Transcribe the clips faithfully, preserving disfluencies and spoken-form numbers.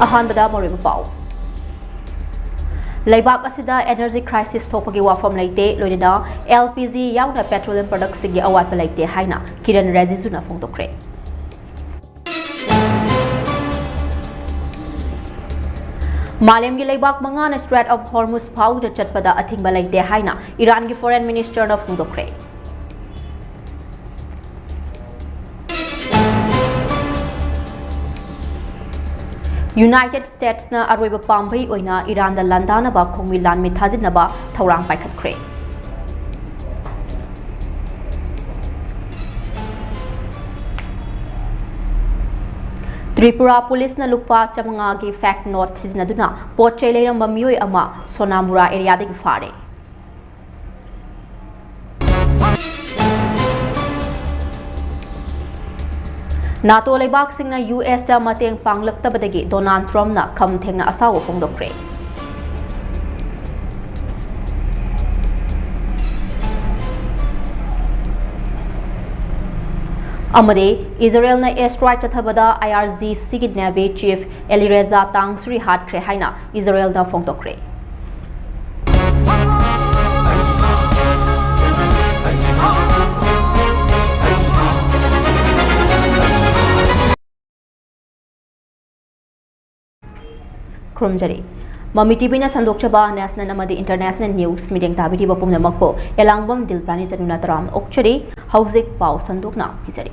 ꯑꯍꯥꯟꯕꯗ ꯃꯔꯨꯑꯣꯏꯕ ꯄꯥꯎ꯫ ꯂꯩꯕꯥꯛ ꯑꯁꯤꯗ energy crisis ꯊꯣꯛꯄꯒꯤ ꯋꯥꯐꯝ ꯂꯩꯇꯦ, ꯂꯣꯏꯅꯅ L P G ꯌꯥꯎꯅ petroleum productꯁꯤꯡꯒꯤ ꯑꯋꯥꯠꯄ ꯂꯩꯇꯦ ꯍꯥꯏꯅ ꯀꯤꯔꯟ ꯔꯤꯖꯤꯖꯨꯅ ꯐꯣꯡꯗꯣꯛꯈ꯭ꯔꯦ꯫ ꯃꯥꯂꯦꯝꯒꯤ ꯂꯩꯕꯥꯛ ꯃꯉꯥꯅ Strait of Hormuz ꯐꯥꯎꯗꯨꯅ ꯆꯠꯄꯗ ꯑꯊꯤꯡꯕ ꯂꯩꯇꯦ ꯍꯥꯏꯅ ꯏꯔꯥꯟꯒꯤ foreign ministerꯅ ꯐꯣꯡꯗꯣꯛꯈ꯭ꯔꯦ꯫ United Statesꯅ ꯑꯔꯣꯏꯕ ꯄꯥꯝꯕꯩ ꯑꯣꯏꯅ ꯏꯔꯥꯟꯗ ꯂꯥꯟꯗꯥꯅꯕ ꯈꯣꯡꯃꯤ ꯂꯥꯟꯃꯤ ꯊꯥꯖꯤꯟꯅꯕ ꯊꯧꯔꯥꯡ ꯄꯥꯏꯈꯠꯈ꯭ꯔꯦ꯫ ꯇ꯭ꯔꯤꯄꯨꯔꯥ ꯄꯨꯂꯤꯁꯅ ꯂꯨꯄꯥ ꯆꯥꯃꯉꯥꯒꯤ fake note ꯁꯤꯖꯤꯟꯅꯗꯨꯅ ꯄꯣꯠ ꯆꯩ ꯂꯩꯔꯝꯕ ꯃꯤꯑꯣꯏ ꯑꯃ ꯁꯣꯅꯥꯃꯨꯔꯥ areaꯗꯒꯤ ꯐꯥꯔꯦ꯫ NATO ꯂꯩꯕꯥꯛꯁꯤꯡꯅ U Sꯇ ꯃꯇꯦꯡ ꯄꯥꯡꯂꯛꯇꯕꯗꯒꯤ ꯗꯣꯅꯥꯜꯗ ꯇ꯭ꯔꯝꯞꯅ ꯈꯝ ꯊꯦꯡꯅ ꯑꯁꯥꯎꯕ ꯐꯣꯡꯗꯣꯛꯈ꯭ꯔꯦ꯫ ꯑꯃꯗꯤ ꯏꯖꯔꯦꯜꯅ airstrike ꯆꯠꯊꯕꯗ IRGCꯒꯤ Navy Chief Alireza Tangsiri ꯍꯥꯠꯈ꯭ꯔꯦ ꯍꯥꯏꯅ ꯏꯖꯔꯦꯜꯅ ꯐꯣꯡꯗꯣꯛꯈ꯭ꯔꯦ꯫ ꯈꯨꯔꯨꯝꯖꯔꯤ꯫ ꯃꯃꯤ TVꯅ ꯁꯟꯗꯣꯛꯆꯕ national ꯑꯃꯗꯤ international news ꯃꯤꯠꯌꯦꯡ ꯇꯥꯕꯤꯔꯤꯕ ꯄꯨꯝꯅꯃꯛꯄꯨ ꯑꯦꯂꯥꯡꯕꯝ ꯗꯤꯜꯄ꯭ꯔꯥꯅꯤ ꯆꯅꯨꯅ ꯇꯔꯥꯝꯅ ꯑꯣꯛꯆꯔꯤ꯫ ꯍꯧꯖꯤꯛ ꯄꯥꯎ ꯁꯟꯗꯣꯛꯅ ꯄꯤꯖꯔꯤ꯫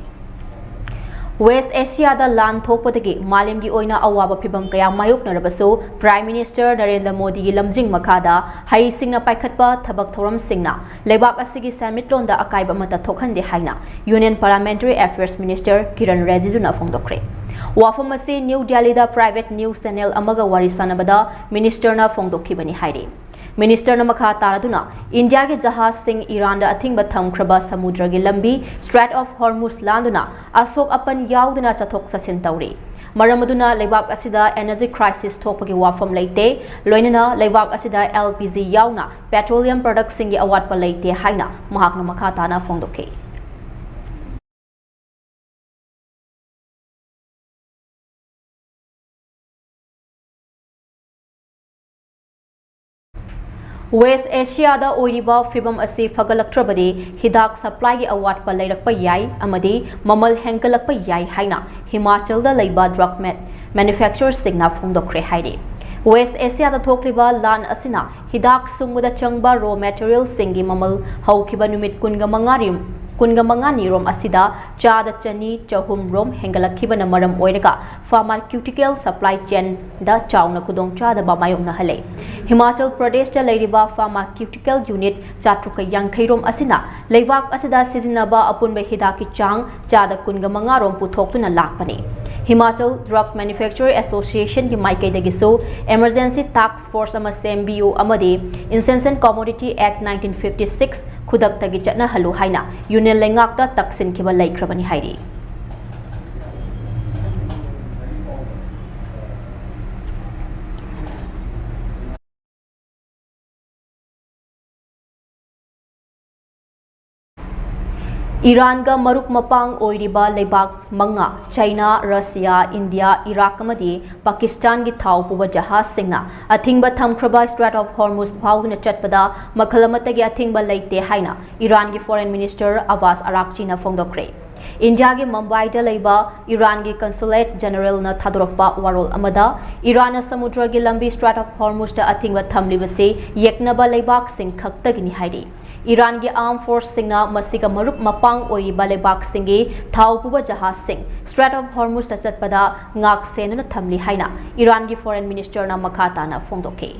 West Asiaꯗ ꯂꯥꯟ ꯊꯣꯛꯄꯗꯒꯤ ꯃꯥꯂꯦꯝꯒꯤ ꯑꯣꯏꯅ ꯑꯋꯥꯕ ꯐꯤꯚꯝ ꯀꯌꯥ ꯃꯥꯌꯣꯛꯅꯔꯕꯁꯨ, Prime Minister ꯅꯔꯦꯟꯗ꯭ꯔ ꯃꯣꯗꯤꯒꯤ ꯂꯝꯖꯤꯡ ꯃꯈꯥꯗ ꯍꯩꯁꯤꯡꯅ ꯄꯥꯏꯈꯠꯄ ꯊꯕꯛ ꯊꯧꯔꯝꯁꯤꯡꯅ ꯂꯩꯕꯥꯛ ꯑꯁꯤꯒꯤ ꯁꯦꯟꯃꯤꯠꯂꯣꯟꯗ ꯑꯀꯥꯏꯕ ꯑꯃꯠꯇ ꯊꯣꯛꯍꯟꯗꯦ ꯍꯥꯏꯅ Union Parliamentary Affairs Minister Kiran ꯔꯤꯖꯤꯖꯨꯅ ꯐꯣꯡꯗꯣꯛꯈ꯭ꯔꯦ꯫ ꯋꯥꯐꯝ ꯑꯁꯤ ꯅ꯭ꯌꯨ ꯗꯦꯜꯂꯤꯗ private news channel ꯑꯃꯒ ꯋꯥꯔꯤ ꯁꯥꯟꯅꯕꯗ ministerꯅ ꯐꯣꯡꯗꯣꯛꯈꯤꯕꯅꯤ ꯍꯥꯏꯔꯤ꯫ Ministerꯅ ꯃꯈꯥ ꯇꯥꯔꯗꯨꯅ, ꯏꯟꯗꯤꯌꯥꯒꯤ ꯖꯍꯥꯖꯁꯤꯡ ꯏꯔꯥꯟꯗ ꯑꯊꯤꯡꯕ ꯊꯝꯈ꯭ꯔꯕ ꯁꯃꯨꯗ꯭ꯔꯒꯤ ꯂꯝꯕꯤ Strait of Hormuz ꯂꯥꯟꯗꯨꯅ ꯑꯁꯣꯛ ꯑꯄꯟ ꯌꯥꯎꯗꯅ ꯆꯠꯊꯣꯛ ꯆꯠꯁꯤꯟ ꯇꯧꯔꯤ꯫ ꯃꯔꯝ ꯑꯗꯨꯅ ꯂꯩꯕꯥꯛ ꯑꯁꯤꯗ energy crisis ꯊꯣꯛꯄꯒꯤ ꯋꯥꯐꯝ ꯂꯩꯇꯦ, ꯂꯣꯏꯅꯅ ꯂꯩꯕꯥꯛ ꯑꯁꯤꯗ L P G ꯌꯥꯎꯅ petroleum productꯁꯤꯡꯒꯤ ꯑꯋꯥꯠꯄ ꯂꯩꯇꯦ ꯍꯥꯏꯅ ꯃꯍꯥꯛꯅ ꯃꯈꯥ ꯇꯥꯅ ꯐꯣꯡꯗꯣꯛꯈꯤ꯫ ꯋꯦꯁ ꯑꯦꯁꯤꯌꯥꯗ ꯑꯣꯏꯔꯤꯕ ꯐꯤꯕꯝ ꯑꯁꯤ ꯐꯒꯠꯂꯛꯇ꯭ꯔꯕꯗꯤ ꯍꯤꯗꯥꯛ ꯁꯄ꯭ꯂꯥꯏꯒꯤ ꯑꯋꯥꯠꯄ ꯂꯩꯔꯛꯄ ꯌꯥꯏ ꯑꯃꯗꯤ ꯃꯃꯜ ꯍꯦꯟꯒꯠꯂꯛꯄ ꯌꯥꯏ ꯍꯥꯏꯅ ꯍꯤꯃꯥꯆꯜꯗ ꯂꯩꯕ ꯗ꯭ꯔꯒ ꯃꯦꯅꯨꯐꯦꯛꯆꯔꯔꯁꯤꯡꯅ ꯐꯣꯡꯗꯣꯛꯈ꯭ꯔꯦ ꯍꯥꯏꯔꯤ꯫ ꯋꯦꯁ ꯑꯦꯁꯤꯌꯥꯗ ꯊꯣꯛꯂꯤꯕ ꯂꯥꯟ ꯑꯁꯤꯅ ꯍꯤꯗꯥꯛ ꯁꯨꯡꯕꯗ ꯆꯪꯕ ꯔꯣ ꯃꯦꯇꯔꯤꯌꯦꯜꯁꯤꯡꯒꯤ ꯃꯃꯜ ꯍꯧꯈꯤꯕ ꯅꯨꯃꯤꯠ ꯀꯨꯟꯒ ꯃꯉꯥꯅꯤ, ꯀꯨꯟꯒ ꯃꯉꯥꯅꯤ ꯔꯣꯝ ꯑꯁꯤꯗ ꯆꯥꯗ ꯆꯅꯤ, ꯆꯍꯨꯝ ꯔꯣꯝ ꯍꯦꯟꯒꯠꯂꯛꯈꯤꯕꯅ ꯃꯔꯝ ꯑꯣꯏꯔꯒ ꯐꯥꯔꯃꯥꯀ꯭ꯌꯨꯇꯤꯀꯦꯜ ꯁꯄ꯭ꯂꯥꯏ ꯆꯦꯟꯗ ꯆꯥꯎꯅ ꯈꯨꯗꯣꯡꯆꯥꯗꯕ ꯃꯥꯌꯣꯛꯅꯍꯜꯂꯦ꯫ ꯍꯤꯃꯥꯆꯜ ꯄ꯭ꯔꯗꯦꯁꯇ ꯂꯩꯔꯤꯕ ꯐꯥꯔꯃꯥꯀ꯭ꯌꯨꯇꯤꯀꯦꯜ ꯌꯨꯅꯤꯠ ꯆꯥꯇ꯭ꯔꯨꯛꯀ ꯌꯥꯡꯈꯩ ꯔꯣꯝ ꯑꯁꯤꯅ ꯂꯩꯕꯥꯛ ꯑꯁꯤꯗ ꯁꯤꯖꯤꯟꯅꯕ ꯑꯄꯨꯟꯕ ꯍꯤꯗꯥꯛꯀꯤ ꯆꯥꯡ ꯆꯥꯗ ꯀꯨꯟꯒ ꯃꯉꯥ ꯔꯣꯝ ꯄꯨꯊꯣꯛꯇꯨꯅ ꯂꯥꯛꯄꯅꯤ꯫ ꯍꯤꯃꯥꯆꯜ ꯗ꯭ꯔꯒ ꯃꯦꯅꯨꯐꯦꯛꯆꯔꯔ ꯑꯦꯁꯣꯁꯤꯌꯦꯁꯟꯒꯤ ꯃꯥꯏꯀꯩꯗꯒꯤꯁꯨ emergency task force ꯑꯃ ꯁꯦꯝꯕꯤꯌꯨ ꯑꯃꯗꯤ Insane Commodity Act nineteen fifty six ꯈꯨꯗꯛꯇꯒꯤ ꯆꯠꯅꯍꯜꯂꯨ ꯍꯥꯏꯅ ꯌꯨꯅꯤꯌꯟ ꯂꯩꯉꯥꯛꯇ ꯇꯛꯁꯤꯟꯈꯤꯕ ꯂꯩꯈ꯭ꯔꯕꯅꯤ ꯍꯥꯏꯔꯤ꯫ ꯏꯔꯥꯟꯒ ꯃꯔꯨꯞ ꯃꯄꯥꯡ ꯑꯣꯏꯔꯤꯕ ꯂꯩꯕꯥꯛ ꯃꯉꯥ, ꯆꯥꯏꯅꯥ, ꯔꯁꯤꯌꯥ, ꯏꯟꯗꯤꯌꯥ, ꯏꯔꯥꯛ ꯑꯃꯗꯤ ꯄꯥꯀꯤꯁꯇꯥꯟꯒꯤ ꯊꯥꯎ ꯄꯨꯕ ꯖꯍꯥꯖꯁꯤꯡꯅ ꯑꯊꯤꯡꯕ ꯊꯝꯈ꯭ꯔꯕ Strait of Hormuz ꯐꯥꯎꯗꯨꯅ ꯆꯠꯄꯗ ꯃꯈꯜ ꯑꯃꯠꯇꯒꯤ ꯑꯊꯤꯡꯕ ꯂꯩꯇꯦ ꯍꯥꯏꯅ ꯏꯔꯥꯟꯒꯤ Foreign Minister ꯑꯕꯥꯁ ꯑꯔꯥꯛꯆꯤꯅ ꯐꯣꯡꯗꯣꯛꯈ꯭ꯔꯦ꯫ ꯏꯟꯗꯤꯌꯥꯒꯤ ꯃꯨꯝꯕꯥꯏꯗ ꯂꯩꯕ ꯏꯔꯥꯟꯒꯤ Consulate Generalꯅ ꯊꯥꯗꯣꯔꯛꯄ ꯋꯥꯔꯣꯜ ꯑꯃꯗ, ꯏꯔꯥꯟꯅ ꯁꯃꯨꯗ꯭ꯔꯒꯤ ꯂꯝꯕꯤ Strait of Hormuzꯇ ꯑꯊꯤꯡꯕ ꯊꯝꯂꯤꯕꯁꯤ ꯌꯦꯛꯅꯕ ꯂꯩꯕꯥꯛꯁꯤꯡ ꯈꯛꯇꯒꯤꯅꯤ ꯍꯥꯏꯔꯤ꯫ ꯏꯔꯥꯟꯒꯤ armed forceꯁꯤꯡꯅ ꯃꯁꯤꯒ ꯃꯔꯨꯞ ꯃꯄꯥꯡ ꯑꯣꯏꯔꯤꯕ ꯂꯩꯕꯥꯛꯁꯤꯡꯒꯤ ꯊꯥꯎ ꯄꯨꯕ ꯖꯍꯥꯖꯁꯤꯡ Strait of Hormuzꯇ ꯆꯠꯄꯗ ꯉꯥꯛ ꯁꯦꯟꯗꯨꯅ ꯊꯝꯂꯤ ꯍꯥꯏꯅ ꯏꯔꯥꯟꯒꯤ Foreign Ministerꯅ ꯃꯈꯥ ꯇꯥꯅ ꯐꯣꯡꯗꯣꯛꯈꯤ꯫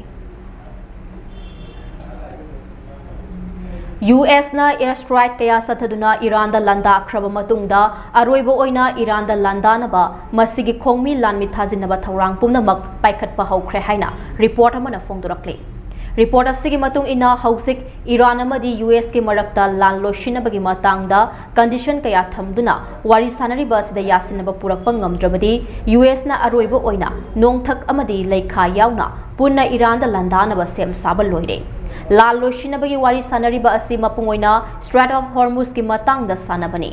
USꯅ air strike ꯀꯌꯥ ꯆꯠꯊꯗꯨꯅ ꯏꯔꯥꯟꯗ ꯂꯥꯟꯗꯥꯈ꯭ꯔꯕ ꯃꯇꯨꯡꯗ, ꯑꯔꯣꯏꯕ ꯑꯣꯏꯅ ꯏꯔꯥꯟꯗ ꯂꯥꯟꯗꯥꯅꯕ ꯃꯁꯤꯒꯤ ꯈꯣꯡꯃꯤ ꯂꯥꯟꯃꯤ ꯊꯥꯖꯤꯟꯅꯕ ꯊꯧꯔꯥꯡ ꯄꯨꯝꯅꯃꯛ ꯄꯥꯏꯈꯠꯄ ꯍꯧꯈ꯭ꯔꯦ ꯍꯥꯏꯅ report ꯑꯃꯅ ꯐꯣꯡꯗꯣꯔꯛꯂꯤ꯫ Report ꯑꯁꯤꯒꯤ ꯃꯇꯨꯡ ꯏꯟꯅ, ꯍꯧꯖꯤꯛ ꯏꯔꯥꯟ ꯑꯃꯗꯤ USꯀꯤ ꯃꯔꯛꯇ ꯂꯥꯟ ꯂꯣꯏꯁꯤꯟꯅꯕꯒꯤ ꯃꯇꯥꯡꯗ condition ꯀꯌꯥ ꯊꯝꯗꯨꯅ ꯋꯥꯔꯤ ꯁꯥꯅꯔꯤꯕ ꯑꯁꯤꯗ ꯌꯥꯁꯤꯟꯅꯕ ꯄꯨꯔꯛꯄ ꯉꯝꯗ꯭ꯔꯕꯗꯤ, USꯅ ꯑꯔꯣꯏꯕ ꯑꯣꯏꯅ ꯅꯣꯡꯊꯛ ꯑꯃꯗꯤ ꯂꯩꯈꯥ ꯌꯥꯎꯅ ꯄꯨꯟꯅ ꯏꯔꯥꯟꯗ ꯂꯥꯟꯗꯥꯅꯕ ꯁꯦꯝ ꯁꯥꯕ ꯂꯣꯏꯔꯦ꯫ ꯂꯥꯟ ꯂꯣꯏꯁꯤꯟꯅꯕꯒꯤ ꯋꯥꯔꯤ ꯁꯥꯅꯔꯤꯕ ꯑꯁꯤ ꯃꯄꯨꯡ ꯑꯣꯏꯅ Strait of Hormuzꯀꯤ ꯃꯇꯥꯡꯗ ꯁꯥꯅꯕꯅꯤ꯫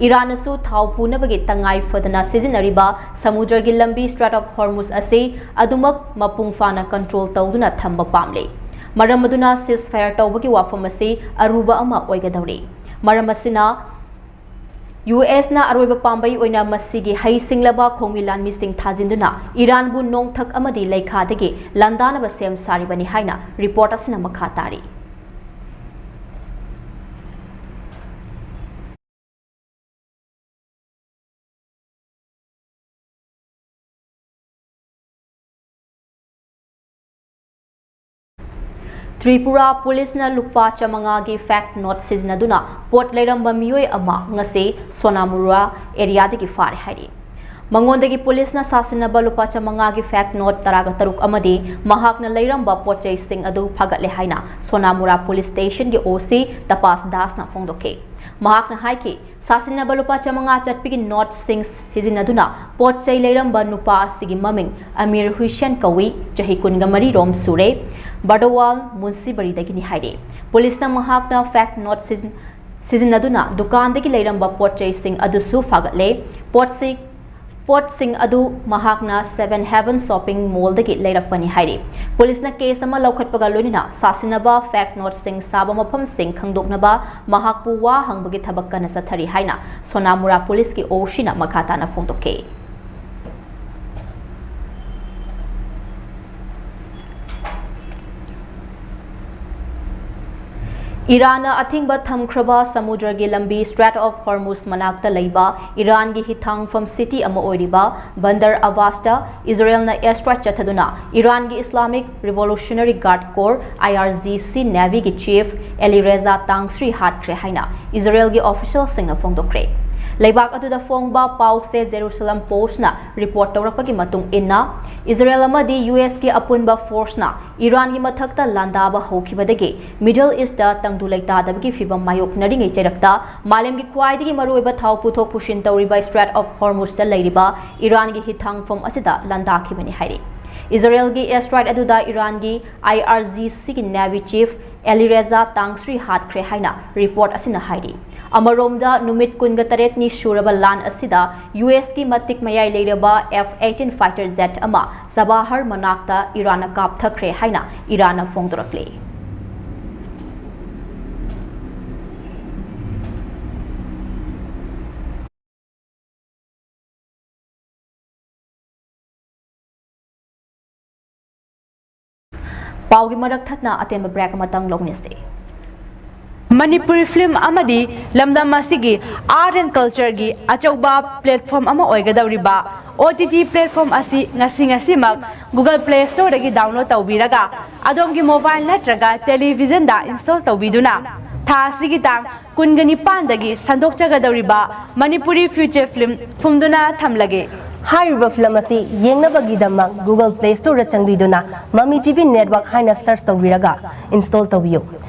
ꯏꯔꯥꯟꯅꯁꯨ ꯊꯥꯎ ꯄꯨꯅꯕꯒꯤ ꯇꯉꯥꯏ ꯐꯗꯅ ꯁꯤꯖꯤꯟꯅꯔꯤꯕ ꯁꯃꯨꯗ꯭ꯔꯒꯤ ꯂꯝꯕꯤ Strait of Hormuz ꯑꯁꯤ ꯑꯗꯨꯃꯛ ꯃꯄꯨꯡ ꯐꯥꯅ control ꯇꯧꯗꯨꯅ ꯊꯝꯕ ꯄꯥꯝꯂꯤ꯫ ꯃꯔꯝ ꯑꯗꯨꯅ ceasefire ꯇꯧꯕꯒꯤ ꯋꯥꯐꯝ ꯑꯁꯤ ꯑꯔꯨꯕ ꯑꯃ ꯑꯣꯏꯒꯗꯧꯔꯤ꯫ ꯃꯔꯝ ꯑꯁꯤꯅ, ꯌꯨ ꯑꯦꯁꯅ ꯑꯔꯣꯏꯕ ꯄꯥꯝꯕꯩ ꯑꯣꯏꯅ ꯃꯁꯤꯒꯤ ꯍꯩꯁꯤꯡꯂꯕ ꯈꯣꯡꯃꯤ ꯂꯥꯟꯃꯤꯁꯤꯡ ꯊꯥꯖꯤꯟꯗꯨꯅ ꯏꯔꯥꯟꯕꯨ ꯅꯣꯡꯊꯛ ꯑꯃꯗꯤ ꯂꯩꯈꯥꯗꯒꯤ ꯂꯥꯟꯗꯥꯅꯕ ꯁꯦꯝ ꯁꯥꯔꯤꯕꯅꯤ ꯍꯥꯏꯅ report ꯑꯁꯤꯅ ꯃꯈꯥ ꯇꯥꯔꯤ꯫ ꯇ꯭ꯔꯤꯄꯨꯔꯥ ꯄꯨꯂꯤꯁꯅ ꯂꯨꯄꯥ ꯆꯥꯃꯉꯥꯒꯤ fake note ꯁꯤꯖꯤꯟꯅꯗꯨꯅ ꯄꯣꯠ ꯂꯩꯔꯝꯕ ꯃꯤꯑꯣꯏ ꯑꯃ ꯉꯁꯤ ꯁꯣꯅꯥꯃꯨꯔꯥ areaꯗꯒꯤ ꯐꯥꯔꯦ ꯍꯥꯏꯔꯤ꯫ ꯃꯉꯣꯟꯗꯒꯤ ꯄꯨꯂꯤꯁꯅ ꯁꯥꯁꯤꯟꯅꯕ ꯂꯨꯄꯥ ꯆꯥꯃꯉꯥꯒꯤ fake note ꯇꯔꯥꯒ ꯇꯔꯨꯛ ꯑꯃꯗꯤ ꯃꯍꯥꯛꯅ ꯂꯩꯔꯝꯕ ꯄꯣꯠ ꯆꯩꯁꯤꯡ ꯑꯗꯨ ꯐꯥꯒꯠꯂꯦ ꯍꯥꯏꯅ ꯁꯣꯅꯥꯃꯨꯔꯥ ꯄꯨꯂꯤꯁ ꯁ꯭ꯇꯦꯁꯟꯒꯤ ꯑꯣ ꯁꯤ ꯇꯄꯥꯁ ꯗꯥꯁꯅ ꯐꯣꯡꯗꯣꯛꯈꯤ꯫ ꯃꯍꯥꯛꯅ ꯍꯥꯏꯈꯤ, ꯁꯥꯁꯤꯟꯅꯕ ꯂꯨꯄꯥ ꯆꯥꯃꯉꯥ ꯆꯠꯄꯤꯒꯤ ꯅꯣꯠꯁꯤꯡ ꯁꯤꯖꯤꯟꯅꯗꯨꯅ ꯄꯣꯠ ꯆꯩ ꯂꯩꯔꯝꯕ ꯅꯨꯄꯥ ꯑꯁꯤꯒꯤ ꯃꯃꯤꯡ ꯑꯃꯤꯔ ꯍꯨꯏꯁꯦꯟ ꯀꯧꯏ, ꯆꯍꯤ ꯀꯨꯟꯒ ꯃꯔꯤ ꯔꯣꯝ ꯁꯨꯔꯦ, ꯕꯔꯗꯣꯋꯥꯜ ꯃꯨꯟꯁꯤꯕꯔꯤꯗꯒꯤꯅꯤ ꯍꯥꯏꯔꯤ꯫ ꯄꯨꯂꯤꯁꯅ ꯃꯍꯥꯛꯅ fake note ꯁꯤꯖꯤꯟ-, ꯁꯤꯖꯤꯟꯅꯗꯨꯅ ꯗꯨꯀꯥꯟꯗꯒꯤ ꯂꯩꯔꯝꯕ ꯄꯣꯠ ꯆꯩꯁꯤꯡ ꯑꯗꯨꯁꯨ ꯐꯥꯒꯠꯂꯦ꯫ ꯄꯣꯠꯁꯤ-, ꯄꯣꯠꯁꯤꯡ ꯑꯗꯨ ꯃꯍꯥꯛꯅ Seven Haven Shopping Mallꯗꯒꯤ ꯂꯩꯔꯛꯄꯅꯤ ꯍꯥꯏꯔꯤ꯫ ꯄꯨꯂꯤꯁꯅ case ꯑꯃ ꯂꯧꯈꯠꯄꯒ ꯂꯣꯏꯅꯅ ꯁꯥꯁꯤꯟꯅꯕ fake noteꯁꯤꯡ ꯁꯥꯕ ꯃꯐꯝꯁꯤꯡ ꯈꯪꯗꯣꯛꯅꯕ ꯃꯍꯥꯛꯄꯨ ꯋꯥ ꯍꯪꯕꯒꯤ ꯊꯕꯛ ꯀꯟꯅ ꯆꯠꯊꯔꯤ ꯍꯥꯏꯅ ꯁꯣꯅꯥꯃꯨꯔꯥ ꯄꯨꯂꯤꯁꯀꯤ ꯑꯣ ꯁꯤꯅ ꯃꯈꯥ ꯇꯥꯅ ꯐꯣꯡꯗꯣꯛꯈꯤ꯫ ꯏꯔꯥꯟꯅ ꯑꯊꯤꯡꯕ ꯊꯝꯈ꯭ꯔꯕ ꯁꯃꯨꯗ꯭ꯔꯒꯤ ꯂꯝꯕꯤ Strait of Hormuz ꯃꯅꯥꯛꯇ ꯂꯩꯕ ꯏꯔꯥꯟꯒꯤ ꯍꯤꯊꯥꯡꯐꯝ city ꯑꯃ ꯑꯣꯏꯔꯤꯕ ꯕꯟꯗꯔ ꯑꯕꯥꯁꯇ ꯏꯖꯔꯦꯜꯅ air strike ꯆꯠꯊꯗꯨꯅ ꯏꯔꯥꯟꯒꯤ Islamic Revolutionary Guard Corps, I R G C, Navyꯒꯤ chief ꯑꯦꯂꯤꯔꯦꯖꯥ ꯇꯥꯡꯁ꯭ꯔꯤ ꯍꯥꯠꯈ꯭ꯔꯦ ꯍꯥꯏꯅ ꯏꯖꯔꯦꯜꯒꯤ officialꯁꯤꯡꯅ ꯐꯣꯡꯗꯣꯛꯈ꯭ꯔꯦ꯫ ꯂꯩꯕꯥꯛ ꯑꯗꯨꯗ ꯐꯣꯡꯕ ꯄꯥꯎꯆꯦ Jerusalem Postꯅ report ꯇꯧꯔꯛꯄꯒꯤ ꯃꯇꯨꯡ ꯏꯟꯅ, ꯏꯖꯔꯦꯜ ꯑꯃꯗꯤ ꯌꯨ ꯑꯦꯁꯀꯤ ꯑꯄꯨꯟꯕ forceꯅ ꯏꯔꯥꯟꯒꯤ ꯃꯊꯛꯇ ꯂꯥꯟꯗꯥꯕ ꯍꯧꯈꯤꯕꯗꯒꯤ Middle Eastꯇ ꯇꯪꯗꯨ ꯂꯩꯇꯥꯗꯕꯒꯤ ꯐꯤꯚꯝ ꯃꯥꯌꯣꯛꯅꯔꯤꯉꯩ ꯆꯩꯔꯛꯇ ꯃꯥꯂꯦꯝꯒꯤ ꯈ꯭ꯋꯥꯏꯗꯒꯤ ꯃꯔꯨꯑꯣꯏꯕ ꯊꯥꯎ ꯄꯨꯊꯣꯛ ꯄꯨꯁꯤꯟ ꯇꯧꯔꯤꯕ Strait of Hormuzꯇ ꯂꯩꯔꯤꯕ ꯏꯔꯥꯟꯒꯤ ꯍꯤꯊꯥꯡꯐꯝ ꯑꯁꯤꯗ ꯂꯥꯟꯗꯥꯈꯤꯕꯅꯤ ꯍꯥꯏꯔꯤ꯫ ꯏꯖꯔꯦꯜꯒꯤ air strike ꯑꯗꯨꯗ ꯏꯔꯥꯟꯒꯤ I R G Cꯒꯤ Navy chief ꯑꯦꯂꯤꯔꯦꯖꯥ ꯇꯥꯡꯁ꯭ꯔꯤ ꯍꯥꯠꯈ꯭ꯔꯦ ꯍꯥꯏꯅ report ꯑꯁꯤꯅ ꯍꯥꯏꯔꯤ꯫ ꯑꯃꯔꯣꯝꯗ, ꯅꯨꯃꯤꯠ ꯀꯨꯟꯒ ꯇꯔꯦꯠꯅꯤ ꯁꯨꯔꯕ ꯂꯥꯟ ꯑꯁꯤꯗ ꯌꯨ ꯑꯦꯁꯀꯤ ꯃꯇꯤꯛ ꯃꯌꯥꯏ ꯂꯩꯔꯕ ꯑꯦꯐ ꯑꯩꯠꯇꯤꯟ ꯐꯥꯏꯇꯔ ꯖꯦꯠ ꯑꯃ ꯆꯕꯥꯍꯔ ꯃꯅꯥꯛꯇ ꯏꯔꯥꯟꯅ ꯀꯥꯞꯊꯈ꯭ꯔꯦ ꯍꯥꯏꯅ ꯏꯔꯥꯟꯅ ꯐꯣꯡꯗꯣꯔꯛꯂꯤ꯫ ꯄꯥꯎꯒꯤ ꯃꯔꯛ ꯊꯠꯅ ꯑꯇꯦꯟꯕ ꯕ꯭ꯔꯦꯛ ꯑꯃꯇꯪ ꯂꯧꯃꯤꯟꯅꯁꯤ꯫ ꯃꯅꯤꯄꯨꯔꯤ ꯐꯤꯂꯝ ꯑꯃꯗꯤ ꯂꯝꯗꯝ ꯑꯁꯤꯒꯤ ꯑꯥꯔꯠ ꯑꯦꯟ ꯀꯜꯆꯔꯒꯤ ꯑꯆꯧꯕ ꯄ꯭ꯂꯦꯠꯐꯣꯝ ꯑꯃ ꯑꯣꯏꯒꯗꯧꯔꯤꯕ ꯑꯣ ꯇꯤ ꯇꯤ ꯄ꯭ꯂꯦꯠꯐꯣꯝ ꯑꯁꯤ ꯉꯁꯤ ꯉꯁꯤꯃꯛ ꯒꯨꯒꯜ ꯄ꯭ꯂꯦ ꯁ꯭ꯇꯣꯔꯗꯒꯤ ꯗꯥꯎꯟꯂꯣꯗ ꯇꯧꯕꯤꯔꯒ ꯑꯗꯣꯝꯒꯤ ꯃꯣꯕꯥꯏꯜ ꯅꯠꯇ꯭ꯔꯒ ꯇꯦꯂꯤꯚꯤꯖꯟꯗ ꯏꯟꯁꯇꯣꯜ ꯇꯧꯕꯤꯗꯨꯅ ꯊꯥ ꯑꯁꯤꯒꯤ ꯇꯥꯡ ꯀꯨꯟꯒ ꯅꯤꯄꯥꯟꯗꯒꯤ ꯁꯟꯗꯣꯛꯆꯒꯗꯧꯔꯤꯕ ꯃꯅꯤꯄꯨꯔꯤ ꯐꯤꯆꯔ ꯐꯤꯂꯝ ꯐꯨꯝꯗꯨꯅ ꯊꯝꯂꯒꯦ꯫ ꯍꯥꯏꯔꯤꯕ ꯐꯤꯂꯝ ꯑꯁꯤ ꯌꯦꯡꯅꯕꯒꯤꯗꯃꯛ ꯒꯨꯒꯜ ꯄ꯭ꯂꯦ ꯁ꯭ꯇꯣꯔꯗ ꯆꯪꯕꯤꯗꯨꯅ ꯃꯃꯤ ꯇꯤ ꯚꯤ ꯅꯦꯠꯋꯥꯔꯛ ꯍꯥꯏꯅ ꯁꯔꯆ ꯇꯧꯕꯤꯔꯒ ꯏꯟꯁꯇꯣꯜ ꯇꯧꯕꯤꯌꯨ꯫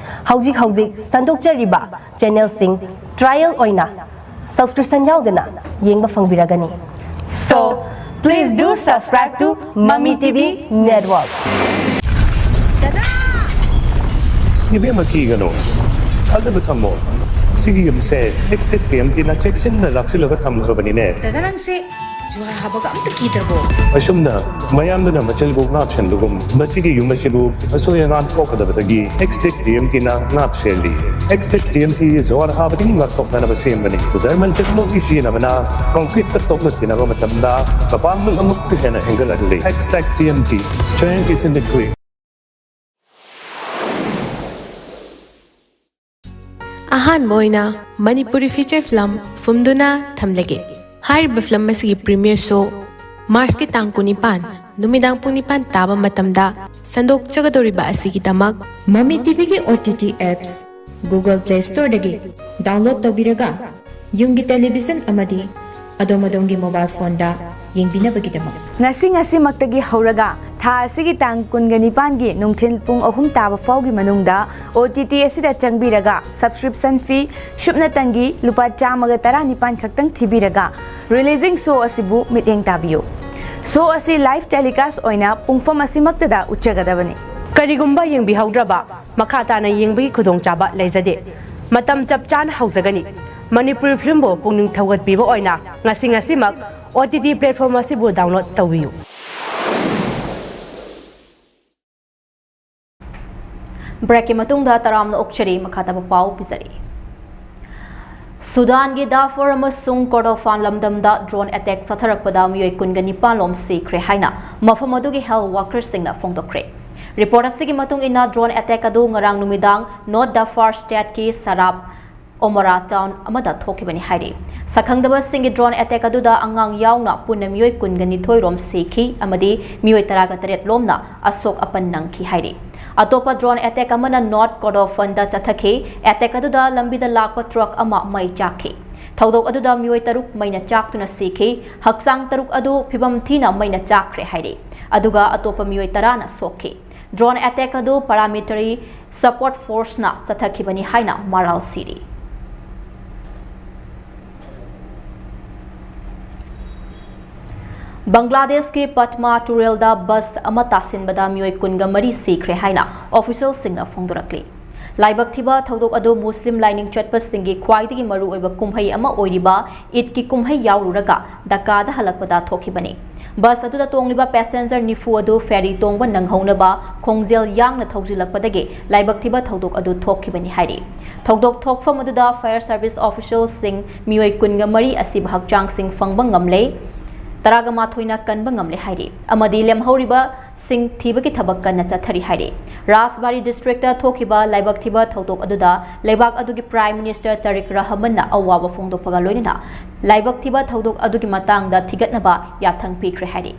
ꯍꯧꯖꯤꯛ ꯍꯧꯖꯤꯛ ꯁꯟꯗꯣꯛꯆꯔꯤꯕ ꯆꯦꯅꯦꯜꯁꯤꯡ ꯇ꯭ꯔꯥꯏꯌꯦꯜ ꯑꯣꯏꯅ ꯁꯕꯁꯀ꯭ꯔꯤꯞꯁꯟ ꯌꯥꯎꯗꯅ ꯌꯦꯡꯕ ꯐꯪꯕꯤꯔꯒꯅꯤ꯫ So, please do subscribe to Mami T V Network. ꯏꯕꯦꯝꯃ, ꯀꯤꯒꯅꯨ, ꯊꯥꯖꯕ ꯊꯝꯃꯣ꯫ ꯁꯤꯒꯤ ꯌꯨꯝꯁꯦ ꯑꯦꯛꯁꯇꯦꯛ ꯇꯤ ꯑꯦꯝ ꯇꯤꯅ ꯆꯦꯛꯁꯤꯟꯅ ꯂꯥꯛꯁꯤꯜꯂꯒ ꯊꯝꯈ꯭ꯔꯕꯅꯤꯅꯦ꯫ ꯗꯗꯥ, ꯅꯪꯁꯦ ꯖꯨꯍꯥꯔ ꯍꯥꯕꯒ ꯑꯝꯇ ꯀꯤꯗ꯭ꯔꯕꯣ? ꯑꯁꯨꯝꯅ ꯃꯌꯥꯝꯗꯨꯅ ꯃꯆꯤꯜꯕꯨ ꯉꯥꯛꯁꯦꯟꯕꯒꯨꯝ, ꯃꯁꯤꯒꯤ ꯌꯨꯝ ꯑꯁꯤꯕꯨ ꯑꯁꯣꯏ ꯑꯉꯥꯝ ꯊꯣꯛꯀꯗꯕꯗꯒꯤ ꯑꯦꯛꯁꯇꯦꯛ ꯇꯤ ꯑꯦꯝ ꯇꯤꯅ ꯉꯥꯛ ꯁꯦꯜꯂꯤ꯫ ꯑꯦꯛꯁꯇꯦꯛ ꯇꯤ ꯑꯦꯝ ꯇꯤ ꯖꯨꯍꯥꯔ ꯍꯥꯕꯗꯒꯤ ꯉꯥꯛꯊꯣꯛꯅꯅꯕ ꯁꯦꯝꯕꯅꯤ꯫ ꯖꯔꯃꯟ ꯇꯦꯛꯅꯣꯂꯣꯖꯤ ꯁꯤꯖꯤꯟꯅꯕꯅ ꯀꯪꯀ꯭ꯔꯤꯠꯇ ꯇꯣꯛꯂꯛꯇꯅꯕ ꯃꯇꯝꯗ ꯃꯄꯥꯡꯒꯜ ꯑꯃꯨꯛꯀ ꯍꯦꯟꯅ ꯍꯦꯟꯒꯠꯍꯜꯂꯤ꯫ Extech T M T, strength is in the grip. ꯑꯍꯥꯟꯕ ꯑꯣꯏꯅ ꯃꯅꯤꯄꯨꯔꯤ ꯐꯤꯆꯔ ꯐꯤꯂꯝ ꯐꯨꯝꯗꯨꯅ ꯊꯝꯂꯒꯦ꯫ ꯍꯥꯏꯔꯤꯕ ꯐꯤꯂꯝ ꯑꯁꯤꯒꯤ ꯄ꯭ꯔꯤꯃꯤꯌꯔ ꯁꯣ ꯃꯥꯔꯆꯀꯤ ꯇꯥꯡ ꯀꯨꯟꯅꯤꯄꯥꯟ ꯅꯨꯃꯤꯗꯥꯡ ꯄꯨꯡ ꯅꯤꯄꯥꯟ ꯇꯥꯕ ꯃꯇꯝꯗ ꯁꯟꯗꯣꯛꯆꯒꯗꯧꯔꯤꯕ ꯑꯁꯤꯒꯤꯗꯃꯛ Mami T V ꯒꯤ O T T apps Google Play ꯁ꯭ꯇꯣꯔꯗꯒꯤ ꯗꯥꯎꯟꯂꯣꯗ ꯇꯧꯕꯤꯔꯒ ꯌꯨꯝꯒꯤ ꯇꯦꯂꯤꯚꯤꯖꯟ ꯑꯃꯗꯤ ꯑꯗꯣꯝ ꯑꯗꯣꯝꯒꯤ ꯃꯣꯕꯥꯏꯜ ꯐꯣꯟꯗ ꯌꯦꯡꯕꯤꯅꯕꯒꯤꯗꯃꯛ꯫ ꯉꯁꯤ ꯉꯁꯤꯃꯛꯇꯒꯤ ꯍꯧꯔꯒ ꯊꯥ ꯑꯁꯤꯒꯤ ꯇꯥꯡ ꯀꯨꯟꯒ ꯅꯤꯄꯥꯟꯒꯤ ꯅꯨꯡꯊꯤꯜ ꯄꯨꯡ ꯑꯍꯨꯝ ꯇꯥꯕ ꯐꯥꯎꯒꯤ ꯃꯅꯨꯡꯗ ꯑꯣ ꯇꯤ ꯇꯤ ꯑꯁꯤꯗ ꯆꯪꯕꯤꯔꯒ ꯁꯕꯁꯀ꯭ꯔꯤꯞꯁꯟ ꯐꯤ ꯁꯨꯞꯅꯇꯪꯒꯤ ꯂꯨꯄꯥ ꯆꯥꯝꯃꯒ ꯇꯔꯥꯅꯤꯄꯥꯟ ꯈꯛꯇꯪ ꯊꯤꯕꯤꯔꯒ ꯔꯤꯂꯤꯖꯤꯡ ꯁꯣ ꯑꯁꯤꯕꯨ ꯃꯤꯠꯌꯦꯡ ꯇꯥꯕꯤꯌꯨ꯫ ꯁꯣ ꯑꯁꯤ ꯂꯥꯏꯚ ꯇꯦꯂꯤꯀꯥꯁ ꯑꯣꯏꯅ ꯄꯨꯡꯐꯝ ꯑꯁꯤꯃꯛꯇꯗ ꯎꯠꯆꯒꯗꯕꯅꯤ꯫ ꯀꯔꯤꯒꯨꯝꯕ ꯌꯦꯡꯕꯤꯍꯧꯗ꯭ꯔꯕ, ꯃꯈꯥ ꯇꯥꯅ ꯌꯦꯡꯕꯒꯤ ꯈꯨꯗꯣꯡꯆꯥꯕ ꯂꯩꯖꯗꯦ꯫ ꯃꯇꯝ ꯆꯞ ꯆꯥꯅ ꯍꯧꯖꯒꯅꯤ꯫ ꯃꯅꯤꯄꯨꯔꯤ ꯐꯤꯂꯝꯕꯨ ꯄꯨꯛꯅꯤꯡ ꯊꯧꯒꯠꯄꯤꯕ ꯑꯣꯏꯅ ꯉꯁꯤ ꯉꯁꯤꯃꯛ OTT platform ꯑꯁꯤꯕꯨ download ꯇꯧꯕꯤꯌꯨ꯫ Breakꯀꯤ ꯃꯇꯨꯡꯗ ꯇꯔꯥꯝꯅ ꯑꯣꯛꯆꯔꯤ, ꯃꯈꯥ ꯇꯥꯕ ꯄꯥꯎ ꯄꯤꯖꯔꯤ꯫ ꯁꯨꯗꯥꯟꯒꯤ ꯗꯥꯐꯣꯔ ꯑꯃꯁꯨꯡ ꯀꯣꯔꯗꯣꯐꯥꯟ ꯂꯝꯗꯝꯗ drone attack ꯆꯠꯊꯔꯛꯄꯗ ꯃꯤꯑꯣꯏ ꯀꯨꯟꯒ ꯅꯤꯄꯥꯟ ꯂꯣꯝ ꯁꯤꯈ꯭ꯔꯦ ꯍꯥꯏꯅ ꯃꯐꯝ ꯑꯗꯨꯒꯤ health workerꯁꯤꯡꯅ ꯐꯣꯡꯗꯣꯛꯈ꯭ꯔꯦ꯫ Report ꯑꯁꯤꯒꯤ ꯃꯇꯨꯡ ꯏꯟꯅ, drone attack ꯑꯗꯨ ꯉꯔꯥꯡ ꯅꯨꯃꯤꯗꯥꯡ North Darfur stateꯀꯤ ꯁꯔꯥꯞ ꯑꯣꯃꯣꯔꯥ town ꯑꯃꯗ ꯊꯣꯛꯈꯤꯕꯅꯤ ꯍꯥꯏꯔꯤ꯫ ꯁꯛꯈꯪꯗꯕꯁꯤꯡꯒꯤ drone attack ꯑꯗꯨꯗ ꯑꯉꯥꯡ ꯌꯥꯎꯅ ꯄꯨꯟꯅ ꯃꯤꯑꯣꯏ ꯀꯨꯟꯒ ꯅꯤꯊꯣꯏ ꯔꯣꯝ ꯁꯤꯈꯤ ꯑꯃꯗꯤ ꯃꯤꯑꯣꯏ ꯇꯔꯥꯒ ꯇꯔꯦꯠ ꯂꯣꯝꯅ ꯑꯁꯣꯛ ꯑꯄꯟ ꯅꯪꯈꯤ ꯍꯥꯏꯔꯤ꯫ ꯑꯇꯣꯞꯄ drone attack ꯑꯃꯅ North Kordofanꯗ ꯆꯠꯊꯈꯤ꯫ Attack ꯑꯗꯨꯗ ꯂꯝꯕꯤꯗ ꯂꯥꯛꯄ truck ꯑꯃ ꯃꯩ ꯆꯥꯛꯈꯤ꯫ ꯊꯧꯗꯣꯛ ꯑꯗꯨꯗ ꯃꯤꯑꯣꯏ ꯇꯔꯨꯛ ꯃꯩꯅ ꯆꯥꯛꯇꯨꯅ ꯁꯤꯈꯤ꯫ ꯍꯛꯆꯥꯡ ꯇꯔꯨꯛ ꯑꯗꯨ ꯐꯤꯕꯝ ꯊꯤꯅ ꯃꯩꯅ ꯆꯥꯛꯈ꯭ꯔꯦ ꯍꯥꯏꯔꯤ꯫ ꯑꯗꯨꯒ ꯑꯇꯣꯞꯄ ꯃꯤꯑꯣꯏ ꯇꯔꯥꯅ ꯁꯣꯛꯈꯤ꯫ Drone attack ꯑꯗꯨ paramilitary support forceꯅ ꯆꯠꯊꯈꯤꯕꯅꯤ ꯍꯥꯏꯅ ꯃꯔꯥꯜ ꯁꯤꯔꯤ꯫ ꯕꯪꯒ꯭ꯂꯥꯗꯦꯁꯀꯤ ꯄꯠꯃꯥ ꯇꯨꯔꯦꯜꯗ bus ꯑꯃ ꯇꯥꯁꯤꯟꯕꯗ ꯃꯤꯑꯣꯏ ꯀꯨꯟꯒ ꯃꯔꯤ ꯁꯤꯈ꯭ꯔꯦ ꯍꯥꯏꯅ officialꯁꯤꯡꯅ ꯐꯣꯡꯗꯣꯔꯛꯂꯤ꯫ ꯂꯥꯏꯕꯛ ꯊꯤꯕ ꯊꯧꯗꯣꯛ ꯑꯗꯨ ꯃꯨꯁꯂꯤꯝ ꯂꯥꯏꯅꯤꯡ ꯆꯠꯄꯁꯤꯡꯒꯤ ꯈ꯭ꯋꯥꯏꯗꯒꯤ ꯃꯔꯨꯑꯣꯏꯕ ꯀꯨꯝꯍꯩ ꯑꯃ ꯑꯣꯏꯔꯤꯕ ꯏꯗꯀꯤ ꯀꯨꯝꯍꯩ ꯌꯥꯎꯔꯨꯔꯒ ꯗꯛꯀꯥꯗ ꯍꯜꯂꯛꯄꯗ ꯊꯣꯛꯈꯤꯕꯅꯤ꯫ Bus ꯑꯗꯨꯗ ꯇꯣꯡꯂꯤꯕ passenger ꯅꯤꯐꯨ ꯑꯗꯨ ferry ꯇꯣꯡꯕ ꯅꯪꯍꯧꯅꯕ ꯈꯣꯡꯖꯦꯜ ꯌꯥꯡꯅ ꯊꯧꯖꯤꯜꯂꯛꯄꯗꯒꯤ ꯂꯥꯏꯕꯛ ꯊꯤꯕ ꯊꯧꯗꯣꯛ ꯑꯗꯨ ꯊꯣꯛꯈꯤꯕꯅꯤ ꯍꯥꯏꯔꯤ꯫ ꯊꯧꯗꯣꯛ ꯊꯣꯛꯐꯝ ꯑꯗꯨꯗ fire service officialꯁꯤꯡ ꯃꯤꯑꯣꯏ ꯀꯨꯟꯒ ꯃꯔꯤ ꯑꯁꯤꯕ ꯍꯛꯆꯥꯡꯁꯤꯡ ꯐꯪꯕ ꯉꯝꯂꯦ, ꯇꯔꯥꯒ ꯃꯥꯊꯣꯏꯅ ꯀꯟꯕ ꯉꯝꯂꯦ ꯍꯥꯏꯔꯤ ꯑꯃꯗꯤ ꯂꯦꯝꯍꯧꯔꯤꯕꯁꯤꯡ ꯊꯤꯕꯒꯤ ꯊꯕꯛ ꯀꯟꯅ ꯆꯠꯊꯔꯤ ꯍꯥꯏꯔꯤ꯫ ꯔꯥꯖꯕꯥꯔꯤ districtꯇ ꯊꯣꯛꯈꯤꯕ ꯂꯥꯏꯕꯛ ꯊꯤꯕ ꯊꯧꯗꯣꯛ ꯑꯗꯨꯗ ꯂꯩꯕꯥꯛ ꯑꯗꯨꯒꯤ Prime Minister ꯇꯥꯔꯤꯛ ꯔꯍꯃꯟꯅ ꯑꯋꯥꯕ ꯐꯣꯡꯗꯣꯛꯄꯒ ꯂꯣꯏꯅꯅ ꯂꯥꯏꯕꯛ ꯊꯤꯕ ꯊꯧꯗꯣꯛ ꯑꯗꯨꯒꯤ ꯃꯇꯥꯡꯗ ꯊꯤꯒꯠꯅꯕ ꯌꯥꯊꯪ ꯄꯤꯈ꯭ꯔꯦ ꯍꯥꯏꯔꯤ꯫